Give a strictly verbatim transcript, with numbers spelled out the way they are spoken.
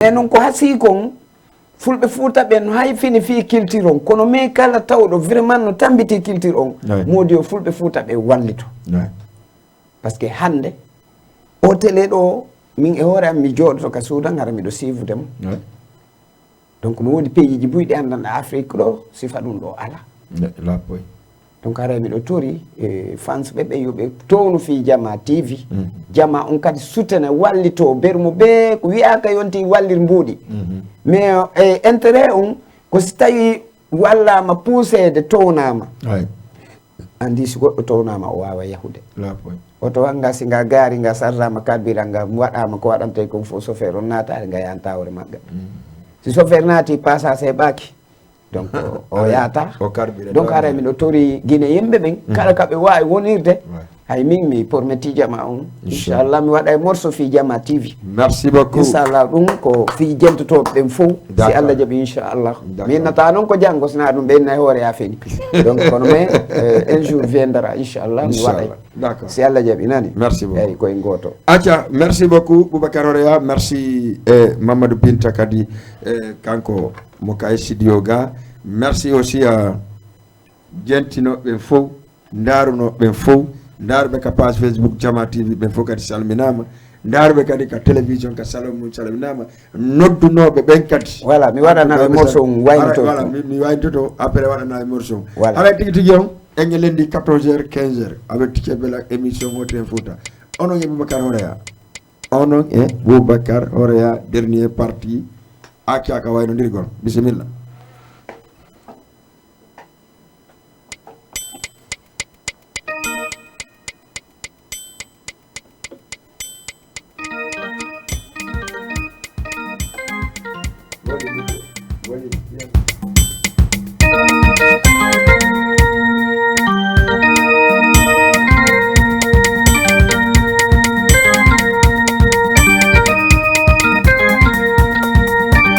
E non ko hasii kon, Fulɓe Fuuta ɓen no hay fini fii culture on, kono mais kala tawɗo vraiment no tambiti culture on, moodi yo Fulɓe Fuuta ɓe wallito. Parce que hannde, o télé ɗo, min e hoore am mi jooɗoto ka suudan, hara miɗo siifude mo. Donc, no woodi peyiiji buy ɗi anndanɗaa Afrik ɗo, sifa ɗum ɗo alaa. Donc, haray miɗo tori, e, fans ɓe, ɓe yo ɓe townu fii Jama T V. Jama on kadi sutena, wallito, bermo ɓe, ko wi'aaka yonti wallir mbuuɗi. Mais, e, intérêt on, ko si tawi wallaama puuseede, townaama. Anndi si goɗɗo townaama, o waawa yahude. Oto wa nga si nga gaari, nga sarraama carburant, nga waɗaama ko waɗantee kon fof, chauffeur on naataade, nga yanta hoore magga. Si chauffeur naati, pasaase heɓaaki. Donc, o yaata. Donc, haray miɗo tori Gine yimɓe ɓen, kala ka ɓe waawi wonirde. Hay min mi pormeti Jama on. Inchallah, mi waɗa e morceau fii Jama T V. Merci beaucoup. Inchallah, ɗum ko fii jentotooɓe ɓen fof. Si Allah jaɓi, inchallah. Mi innata non ko janngo, sina ɗum ɓe inna e hoore yaa feni. Donc, kono mais, euh, un jour viendra, inchallah, mi waɗay. Si Allah jaɓi, nani? Merci beaucoup. Eyyi, koye gooto. Acca, merci beaucoup, Boubacar Horea. Merci, eh, Mamadou Binta kadi, eh, kanko mo ka e studio ga. Merci aussi à jentinooɓe ɓen fof, ndaarunooɓe ɓen fof, ndaaruɓe ka page Facebook Jama T V ɓen fof kadi salminaama, ndaaruɓe kadi ka télévision ka Salon Mum salminaama, noddunooɓe ɓen kadi. Voilà, mi waɗana ɓe morceau on waynitoto. Voilà, mi, mi waynitoto, après waɗana ɓe morceau on. Voilà. Haray tigi tigi on, en e lendi quatorze heures, quinze heures, avec Ticket Bella émission Hoto en Fouta. Onon e Boubacar Horea. Onon e Boubacar Horea, dernier partie, acca ka waynondirgol. Bisimilla.